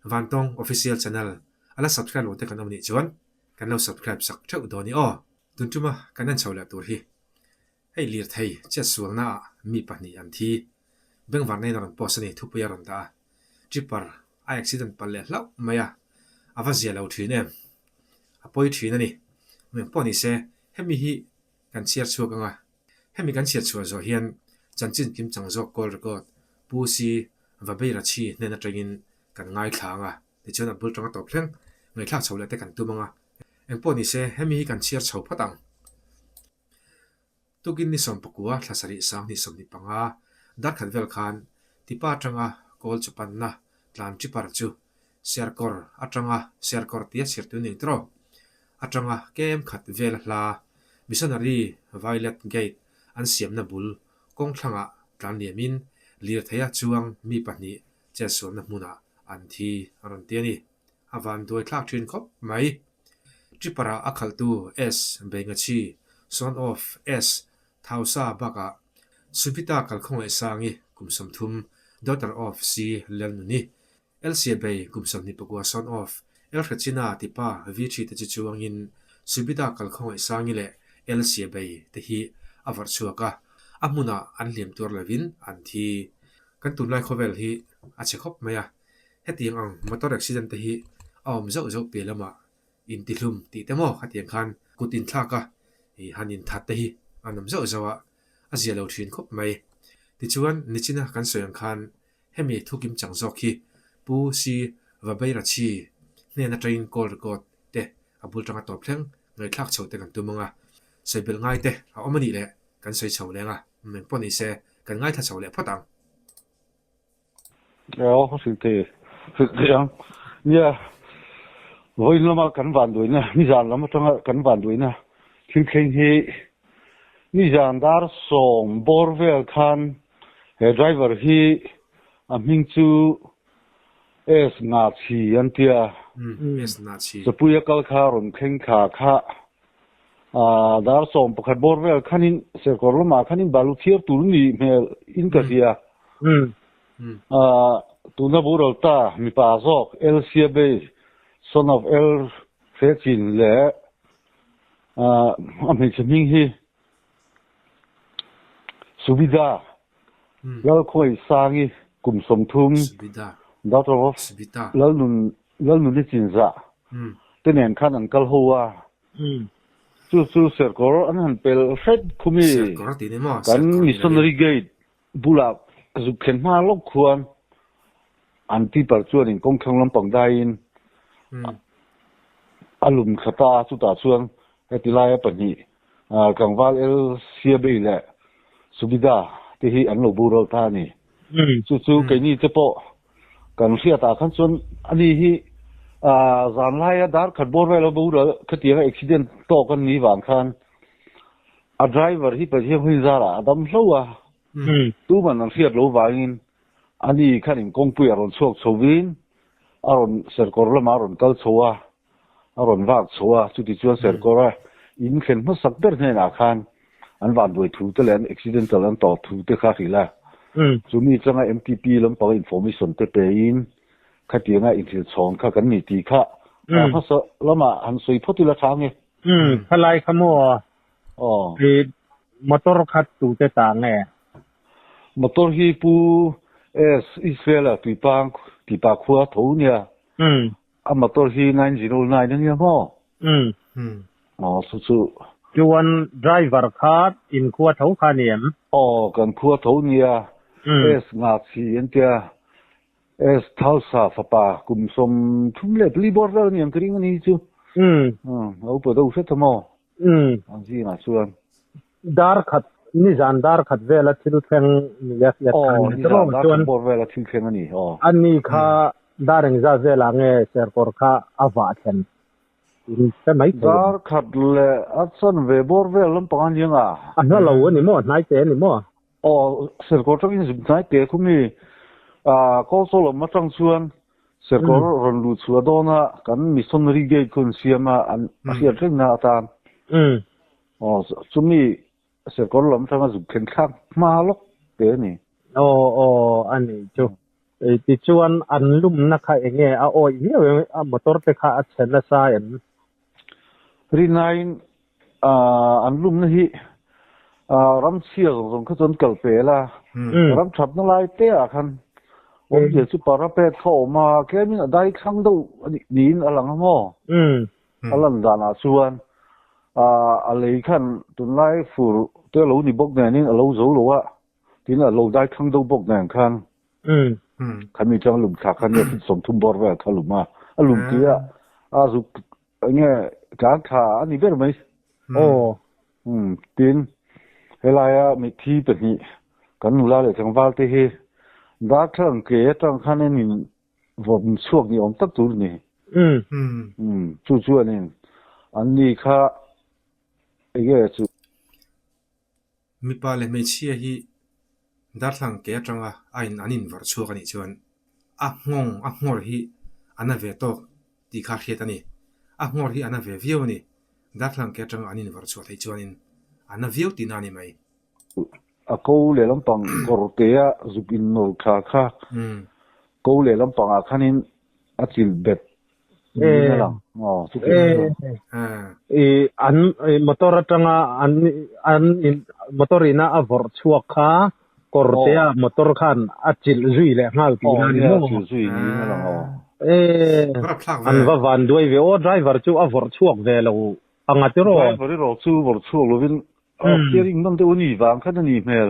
Vantawng Official Channel a la subscribe lo te kan awm nih chuan kan lo subscribe sak theuh dawn i aw. Tun tuma kan en chho leh tur hi hei lirthei chetsualna ah mi pahnih an thi. Bengvarna in a rawn post a ni, thupui a rawn dah a. Tripper a accident palh leh hlauh mai a, a va zia lo thin em? A pawi thin a ni. Meng pawh ni se hemi hi kan chhiar chhuak ang a, hemi kan chhiar chhuah zawh hian chanchin kim chang zawk call record Pu Si Vabeirachi hnen atangin kan ngaithla ang a, tichuan a bul tanga tawp thleng ngaihthlak chho leh te kan tum ang a, engpawh ni se hemi hi kan chhiar chho phawt ang. Tukin ni sawmpakua thla sarih sanghnih sawmhnih panga darkhat vel khan Tipa atanga kawl chu panna tlan Tripper chu Serkawr atanga Serkawr tia chhiartu ning tawh atanga KM khat vel hla Missionary Violet Gate an siamna bul kawng thlangah tlan liamin lirtheia chuang mi pahnih chetsualna hmunah an thi a rawn ti a ni. A van duai thlak thin khawp mai. Tripper-a a khalhtu S. Bengachi, son of S. Thausa bakah Subita Kalkhawngaihsangi kum 30, daughter of C. Lalnuni, Elsia Bei kum 21 son of El Hrechina tipa V three te chu chuangin Subita Kalkhawngaihsangi leh Elsia Bei te hi a varh chhuak a, a hmunah an hliam tuar lovin an thi. Kan tunlai khawvel hi a chhe khawp mai a, hetiang ang motor accident te hi a awm zauh zauh piah lamah intihlum tih te maw khatiang khan kut inthlak a ih han inthat te hi an awm zauh zauh a, a zia lo thin khawp mai. Tichuan nichina kan sawi ang khan hemi thu kim chang zawk hi Pu Si Vabeirachi hnen atangin call record te a bul tanga tawp thleng ngaihthlak chho te kan tum ang a, sawi belh ngai te a awm a nih leh kan sawi chho leng a, engpawh ni se kan ngaithla chho leh phawt ang. Aw, ka hrilh thei, hrilh thei ang. Nia, vawiin lama kan vanduaina, nizan lam atanga kan vanduaina thil thleng hi nizan dar sawm bawr vel khan he driver hi a hming chu S Ngachhi an tia. S Ngachhi. Chapuia kal kha rawn thleng thla kha Dar 11 bawr vel khanin Serkawr lamah khanin balu thiar tur ni hmel in ka hria. Tuna boral ta mipa zawk El Siabei, son of El Hrechin leh a hmeichhe hming hi Subida Lalkhawngaihsangi kum 30, daughter of Lalnun Lalnuni Chinzah te nen khan an kal ho a, chu chu Serkawr an han pel hret khum i kan Missionary Gate bulah zuk thlen hma lawk khuan an tipper chuanin kawngthlang lampang daiin a lum thla ta a, chutah chuan heti laia pahnih tlangval El Siabei leh Subida te hi an lo boral ta a ni. Chu chu keini te pawh Kan hriatah khan chuan ani hi zan laia dar khat bawr vel a boral khatianga accident tawk an ni vang khan a driver hi Pathian hun zarah a dam hlo a, tuman an hriat lo vangin ani khanin kawngpui a rawn chhuak chhovin a rawn serkawr lamah a rawn kal chho a, a rawn vak chho a, chuti chuan serkawr a in thlen hmasak ber hnenah khan an vanduai thu te leh an accidental an tawh thu te kha hrilh a, chumi changa MTP lampanga information te pein khatianga inhrilhchhawn kha kan ni tih kha hmasa lamah han sawi phawt ila tha nge. Umm, khalai kha maw? Aw. I motor kha tute ta nge? Motor hi Pu S. Israel-a Tuipang Tipa khua tho nia. A motor hi 909 a nia maw? Umm. Aw chu chu. Chuan driver kha in khua tho kha ni em? Aw kan khua tho nia. S Ngachhi an tia. S Thalsa fapa kum 34 bawr vel a ni ang ka ring a ni hi chu. Umm. A upa deuh hret a maw? Umm. Ang zingah chuan. Dar khat, nizan dar khat vela thil thleng ni a hriat kha a ni. Aw, nizan dar khat bawr vela thil thleng a ni, aw. A ni kha dar engzat velah nge serkawr kha a vah thlen in hre mai thei em? Dar khat leh a chanve bawr vel lampang a ni ang a. A hla lo a ni maw? Hnai te a ni maw? Aw, serkawr tangin zuk hnai te khu mi, Kawlchaw lam atang chuan serkawr rawn luh chhuah dawna kan missionary gate khu an siam a, an hriat rengna atan. Aw, chumi serkawr lam atanga zuk thlen thlak hma lawk te a ni. Aw, aw, a nih chu. Tichuan an lumna kha enge a awih viau em? A motor te kha a chhe nasa em? Rinaiin an lumna hi ram chhia zawng zawng kha chuan kal pel a, ram thatna lai te ah khan awmzia chu parapet kha a awm a, tlemin a dai thlang deuh niin a lang a maw? A lan danah chuan a lei khan tunlai fur te a lo ni bawk nenin a lo zo lo a, Tin a lo dai thlang deuh bawk nen khan khami chang lum thla khan nge 30 bawr vel kha lum a, a lum ti a a zuk nge tlan thla a ni ber mai. Aw. Tin helaia mitthi pahnih kan nula leh tlangval te hi darthlalang ke atang khan in in vawm chhuak ni awm tak tur a ni. Chu chuanin anni kha enge chu. Mipa leh hmeichhia hi darthlang ke atanga a in an invawrh chhuak a nih chuan a nghawng a nghawr hi a na ve tawk tih kha hriat a ni. A nghawr hi a na ve viau a ni. Darthlang ke atanga an invawrh chhuah theih chuanin a na viau tihna a ni mai. A ko leh lampang kawr tea zuk innawr thla kha ko leh lampangah khanin a chilh bet An motor atanga an an motor ina a vawrh chhuak kha kawrtea motor khan a chilh zui leh nghal tihna a ni maw? An va van duai ve aw driver chu a vawrh chhuak ve lo anga tiraw? Driver erawh chu vawrh chhuak lovin steering man deuh a ni vang khan a ni hmel.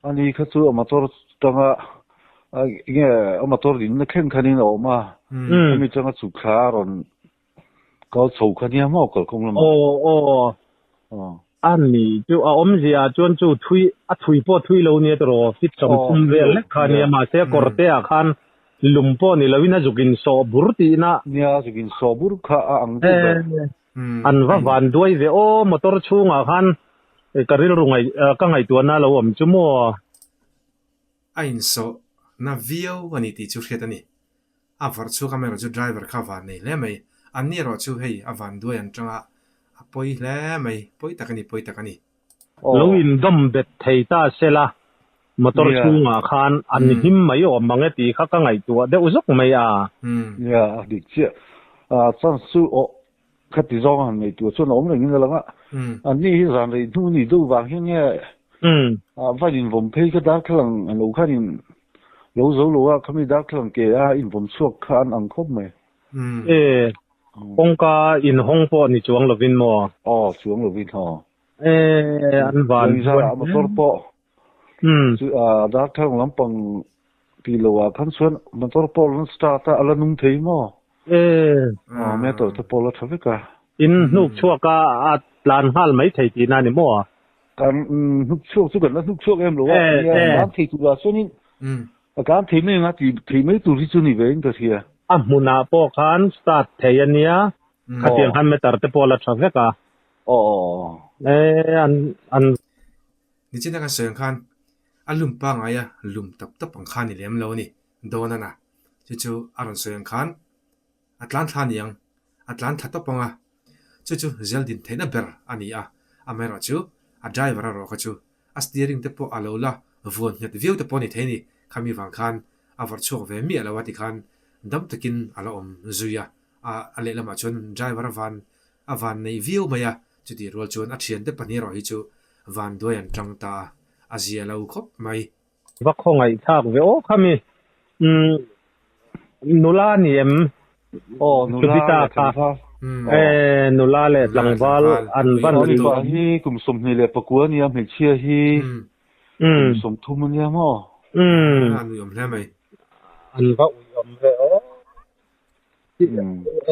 Ani kha chu a motor tanga nge a motor dinna thleng khanin a awm a, hemi changa chhuk thla a rawn kal chho kha nia maw kalkawng lamah. Aw aw a ni chu a awmzia chuan chu thui a thui pawh thui lo nia tiraw fit 30 vel lek kha nia mahse kawrte ah khan lum pawh ni loin a zuk insawh bur tihna. Nia zuk insawh bur kha a ang deuh ber. An va van duai ve aw motor chhungah khan ka rilru ngaih ka ngaihtuahna lo awm chu maw. A insawh na viau a ni tih chu hriat a ni. A vawrh chhuak amaherawh chu driver kha a van nei hle mai. An ni erawh chu hei a van duai an tanga a pawi hle mai, pawi tak a ni, pawi tak a ni. Lo indawm bet thei ta sela motor chhungah khan an him mai awm ang e tih kha ka ngaihtuah deuh zawk mai a. Nia, a dik chiah. Chance chu aw Khati zawng han ngaihtuah chuan a awm rengin a lang a, anni hi zan rei hnu ni deuh vang hian nge vain invawm phei kha darthlalang a lo khan in lo zo lo a, khami darthlalang ke a invawm chhuak kha an ang khawp mai. E, kawngka inhawng pawh ni chuang lovin maw? Aw, chuang lovin aw. E, an van chuan. A motor pawh chu darthlalang lampang tih loh ah khan chuan motor pawh a start a, a la nung thei maw? Aw meter te pawh la tha vek a. In hnuk chhuak a a tlan nghal mai thei tihna a ni maw? Kan hnuk chhuak chu kan la hnuk chhuak em lo a, nia tlan thei tur ah chuanin a tlan thei mai anga tih thei mai tur hi chu ni ve in ka hria. A hmunah pawh khan start thei a nia, khatiang khan meter te pawh la tha vek a. Aw. An an. Nichina kan sawi ang khan a lum pangngai a lum tap tap ang kha ni lem lo a ni dawn a na. Chu chu a rawn sawi ang khan a tlan thla ni ang, a tlan thla tawp ang a, chu chu zel din theihna ber a ni a, amaherawhchu a driver erawh kha chu a steering te pawh a lo la vuan nghet viau te pawh a ni thei a ni, khami vang khan a vawrh chhuak ve miah lo a tikhan dam takin a la awm zui a, a lehlamah chuan driver a van a van nei viau mai a, chutih rual chuan a thiante pahnih erawh hi chu van duai an tang ta a, a zia lo khawp mai. Va khawngaih thlak ve aw khami umm nula ni em? Aw nula leh tlangval. E nula leh tlangval an van ui mipa hi kum 24 a nia hmeichhia hi kum 30 a nia maw? Umm an uiawm hle mai. An va uiawm ve aw.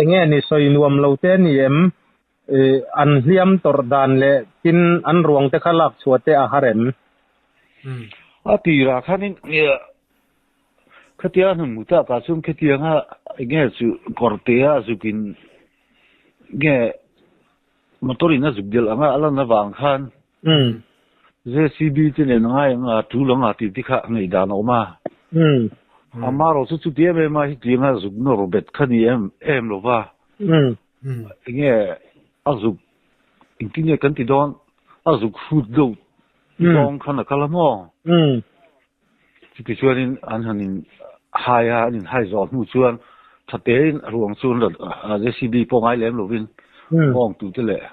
Enge ni sawi nuam lo te ni em? An hliam tawrh dan leh tin an ruang te kha lak chhuah te a har em? A tirah khanin khatia hnu hmu takah chuan khatianga enge chu kawrtea zukin nge motor in a zuk delh anga a lan avang khan JCB te nen a ngai ang a, tul ang a tih te kha ngaihdan a awm a. Amaherawh chu chuti em em a hetianga zuk nawr bet kha ni em em lo va. Enge a zuk engtin nge kan ti dawn a zuk hrut deuh zawng khan a kal a maw? Chutichuanin an han in hai a, an in hai zawh hnu chuan tha tein a ruang chu an la JCB pawh ngai lem lovin mawng tute leh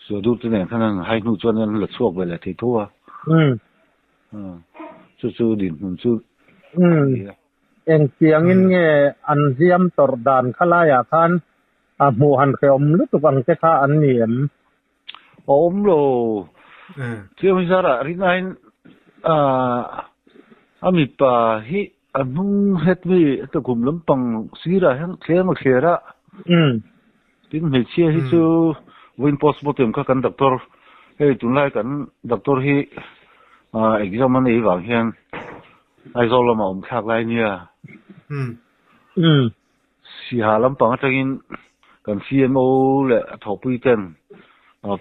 suadur te nen khan an han hai hnu chuan an la chhuak ve leh thei tho a. Chu chu dinhmun chu a ni a. Engtiangin nge an hliam tawrh dan kha laiah khan a hmuh han hrehawm lutuk ang te kha an ni em? A awm lo. Thiam hi zarah rinaiin a mipa hi a hnung het mi heta kum lampang sirah hian thleng a thler a. Tin hmeichhia hi chu vawiin postmortem kha kan doctor hei tunlai kan doctor hi exam a nei vang hian Aizawl lamah awm thlak lai nia. Siha lampang atangin kan CMO leh a thawhpui ten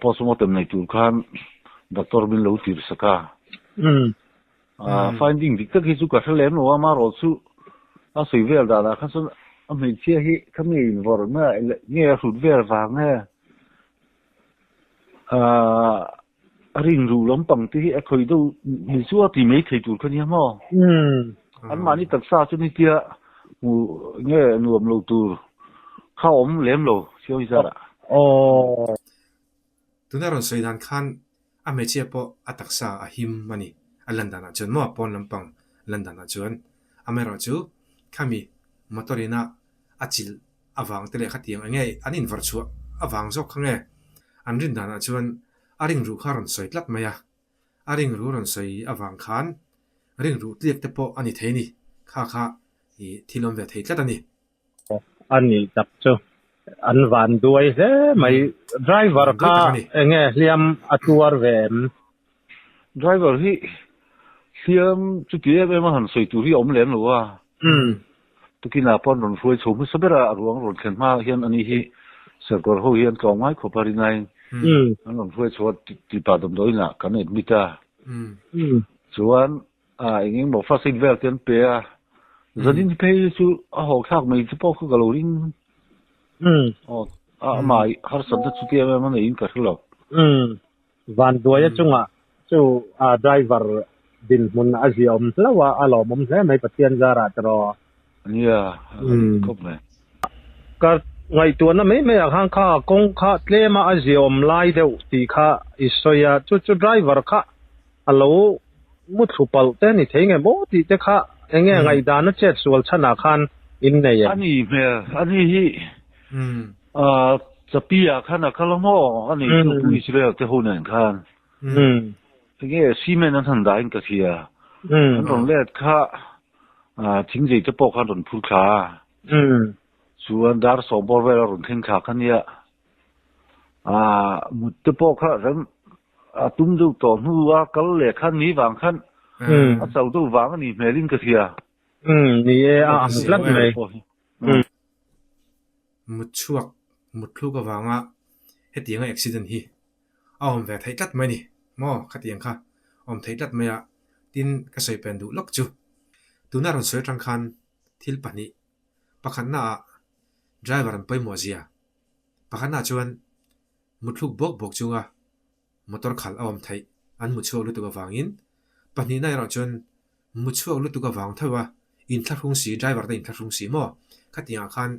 postmortem nei tur khan doctor min lo tir sak a. Finding dik tak hi chu ka hre lem lo a, amaherawh chu a sawi vel danah khan chuan a hmeichhia hi kha nge invawrh nge nge a hrut vel vang nge a rinru lampang te hi a khawi deuh ni chu a ti mai thei tur kha nia maw? Anmahni taksa chu nitia hmu nge nuam lo tur kha awm lem lo Siawi zarah. Aw. Tuna rawn sawi dan khan a hmeichhia pawh a taksa a him a ni. A lan danah chuan maw pawn lampang lan danah chuan amaherawhchu khami motor ina a chilh avang te leh khatiang eng nge an invar chhuah avang zawk kha nge an rin danah chuan a ringruh kha a rawn sawi tlat mai a, a ringruh rawn sawi avang khan ringruh tliak te pawh a ni thei a ni, kha kha ih thil awm ve thei tlat a ni. A ni tak chu an van duai hle mai, driver kha eng nge hliam a tuar ve em? Driver hi hliam chuti em em a han sawi tur hi a awm lem lo a. Tukinah pawh an rawn hruai chho hmasa ber a, a ruang rawn thlen hma hian ani hi Serkawr ho hi an tlawm ngai khawp a rinaiin an rawn hruai chho a tipa damdawiinah kan admit a. Chuan eng eng maw first aid vel te an pe a, zanin phei hi chu a haw thlak mai chu pawh kha ka lo ring. Aw amah harsatna chuti em em a neiin ka hre lo. Vanduaia chungah chu a driver dinhmun a ziaawm hlauh a, a lawmawm hle mai Pathian zarah tiraw. Nia, a dik khawp mai. Ka ngaihtuahna mai mai ah khan kha kawng kha tlema a ziaawm lai deuh tih kha i sawi a, chu chu driver kha a lo muthlu palh te ni thei nge maw tih te kha eng nge ngaihdan a chet sual chhanah khan in nei em? A ni hmel, a ni hi Chapi ah khan a kal a maw? A nih chu Pu Israel te ho nen khan. Enge cement an han dah in ka hria. An rawn let kha thingzei te pawh khan rawn phur thla a. Chuan dar sawm bawr vel a rawn thleng thla kha nia. Mut te pawh kha rem a tum deuh tawh hnu a kal leh khan ni vang khan a cho deuh vang a nih hmel in ka hria. Ni e, a ang tlat mai. Mut chhuak mut thluk avanga hetianga accident hi a awm ve theih tlat mai a ni maw khatiang kha awm theih tlat mai a tin ka sawi pen duh lawk chu tuna rawn sawi atang khan thil pahnih pakhatna ah driver an pawimawh zia pakhatna ah chuan mut thluk bawk bawk chunga motor khalh a awm theih an mu chhuak lutuk avangin pahnihna erawh chuan mu chhuak lutuk avang tho a, inthlahrung si, driver te inthlahrung si maw? Khatiangah khan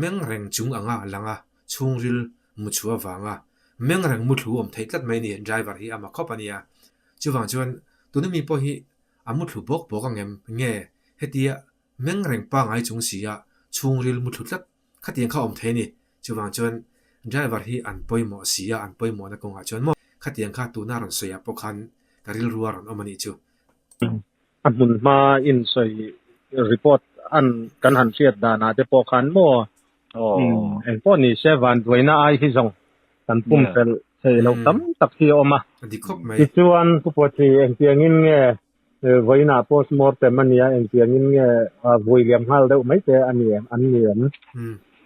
meng reng chung anga lang a, chhungril mu chhuah avanga meng reng mu thlu awm theih tlat mai a ni, driver hi a ma khawp a nia. Chuvang chuan tuna mi pawh hi a mu thlu bawk bawk ang em? Nge hetia meng reng pangai chung si a chhungril mu thlu tlat khatiang kha awm thei a ni. Chuvang chuan driver hi an pawimawh si a, an pawimawhna kawngah chuan maw khatiang kha tuna rawn sawi ah pawh khan ka rilru a rawn awm a nih chu. A hmun hma insawi report an kan han hriat danah te pawh khan maw eng pawh ni se vanduaina ai hi zawng kan pumfelh thei loh tam tak hi a awm a. Tichuan Pu Puathi engtiangin nge Vawiinah post mortem a nia, engtiangin nge vui liam nghal deuh mai te a ni em, an ni em?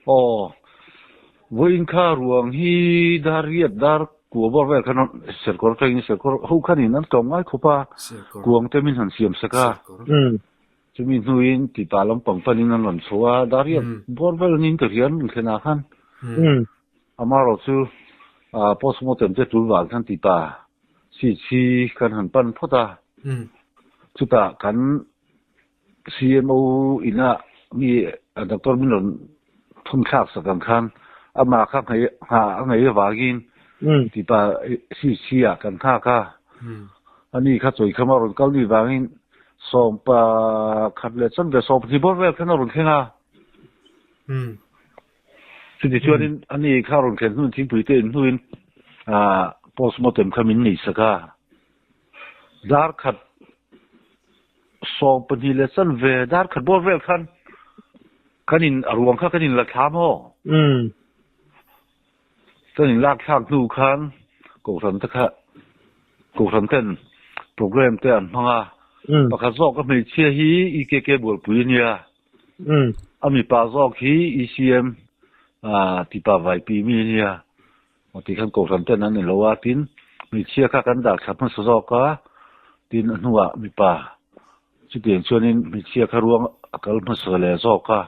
Aw, vawiin kha ruang hi dar riat dar kua bawr vel khan serkawr atangin serkawr ho khanin an tlawm ngai khawp a, kuang te min han siam sak a, chumi hnuin tipa lampang panin an rawn chho a, dar riat bawr vel niin ka hria an rawn thlen ah khan. Amaherawh chu post mortem te tul vang khan tipa. Chi chi kan han pan phawt a, chutah kan CMO ina mi doctor min rawn thun thlak sak ang khan amah kha nghah a ngaih avangin tipa CC ah kan nghak a. Ani kha chawikham a rawn kal ni vangin 11 leh chanve 12 bawr vel khan a rawn thleng a. Chuti chuanin ani kha rawn thlen hnuin thingpui te in hnuin postmortem kha min nei sak a. Dar khat 12 leh chanve dar khat bawr vel khan kan in a ruang kha kan in la thla maw? Kan in lak thlak hnu khan Kohhran te kha Kohhran ten program te an hmang a. Pakhat zawk a hmeichhia hi EKK bualpui a nia. A mipa zawk hi ECM tipa vaipi mi a nia. Aw ti khan Kohhran ten an inlo a tin hmeichhia kha kan dah thla hmasa zawk a tin a hnuah mipa chutiang chuanin hmeichhia kha ruang a kal hmasa leh zawk a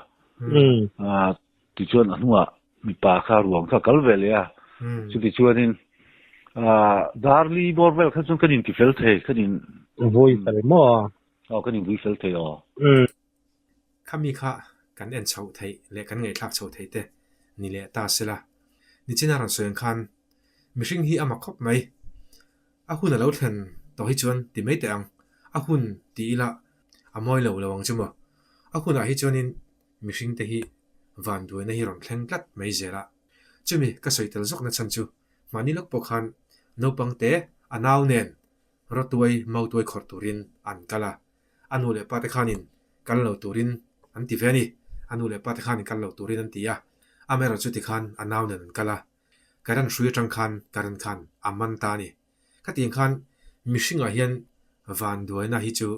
tichuan a hnuah mipa kha ruang kha kal ve leh a chuti chuanin darli bawr vel kha chuan kan inti fel thei kan in vui fel maw? Aw kan in vui fel thei aw. Khami kha kan en chhoh theih leh kan ngaihthlak chhoh theih te ni leh ta sela. Nichina rawn sawi ang khan mihring hi a mak khawp mai. A hun a lo thlen tawh hi chuan ti mai teh ang. A hun ti ila a mawi lo lo ang chu maw. A hunah hi chuanin mihring te hi vanduaina hi rawn thleng tlat mai zel a. Chumi ka sawi tel zawkna chhan chu mahni lawk pawh khan naupang te a nau nen rawtuai mautuai khawrh turin an kal a. A nu leh pa te khanin kal lo turin an ti ve a ni. A nu leh pa te khanin kal lo turin an ti a. Amaherawhchu chuti khan a nau nen an kal a. Current hrui atang khan current khan a man ta a ni. Khatiang khan mihringah hian vanduaina hi chu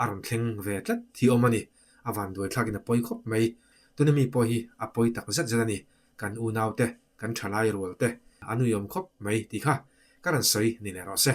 a rawn thleng ve tlat hi awm a ni. A vanduai thlakin a pawi khawp mai. Tuna mi pawh hi a pawi tak zet zet a ni. Kan unaute, kan thalai rualte an uiawm khawp mai tih kha ka rawn sawi ni leh rawh se.